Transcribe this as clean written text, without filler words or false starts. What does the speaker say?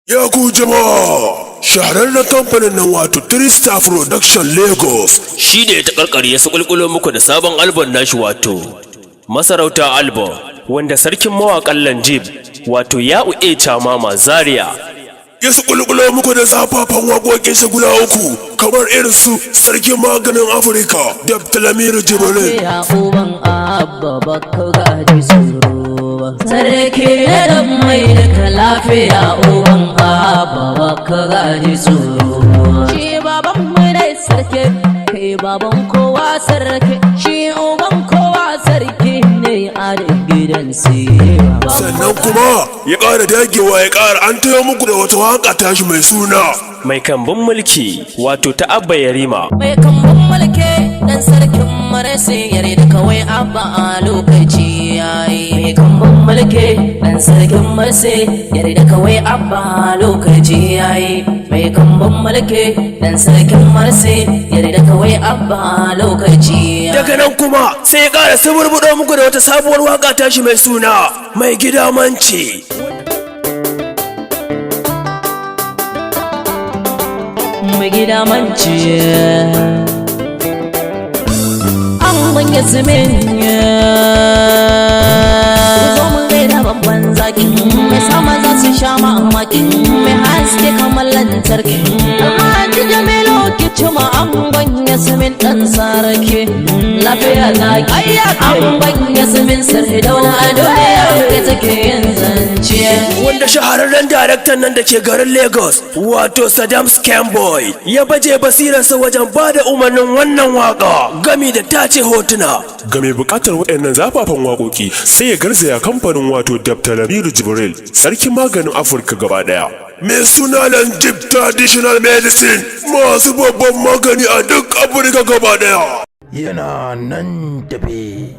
Ya ku jama'a, shahararren kamfanin nan wato Three Star Production Lagos shi ne ta karkare ya kulkulo muku da sabon album nashi, wato Masarauta Album, wanda sarkin mawaƙan Lanjib, wato Ya'u A Chamama Zaria, ya su kulkulo muku da zafafan waƙoƙin shi guda uku, kamar irin su Sarkin Maganin Afirka, Dr. Lamiru Jibril. Ya uban Abba, baka gaji tsoro ba. Sarki da mai da lafiya, uban Abba, baka gaji tsoro ba. Shi baban mu dai sarki, kai baban kowa sarki, shi uban kowa sarki ne a gidan siwa. Sannan kuma ya ƙara dagewa, ya ƙara an tayo muku da wata waƙa tashi mai suna Mai Kambun Mulki, wato ta Abba Yarima. Mai kambun mulki, dan sarkin marasi, yarda kawai Abba, a lokaci yayi. Mai kambun mulki, dan sarkin marasi, yarda kawai Abba, a lokaci yayi. Mai kambun mulki, dan sarkin marasi, yarda kawai Abba, a lokaci yayi. Daga nan kuma sai ya ƙara suburbuɗo muku da wata sabuwar waƙa tashi mai suna Mai Gida Manci. Mai gida manci, an manya simin zo mun gaida babban zaki, mai sama za su sha mamaki, mai haske kamar lantarki, Alhaji Jamilu Kicima, an banya simin, dan sarki lafiya zaki, an banya simin, sarki dauna a duniya kai take yin zance. Wanda shahararren daraktan nan da ke garin Lagos, wato Saddam Scamboy, ya baje basirarsa wajen ba da umarnin wannan waka gami da tace hotuna. Ga mai buƙatar waɗannan zafafan waƙoƙi, sai ya garzaya kamfanin wato Dr. Lamiru Jibril, Sarkin Maganin Afirka gaba ɗaya. Mai suna Lanjib Traditional Medicine, masu babban magani a duk Afirka gaba ɗaya. Yana nan tafe.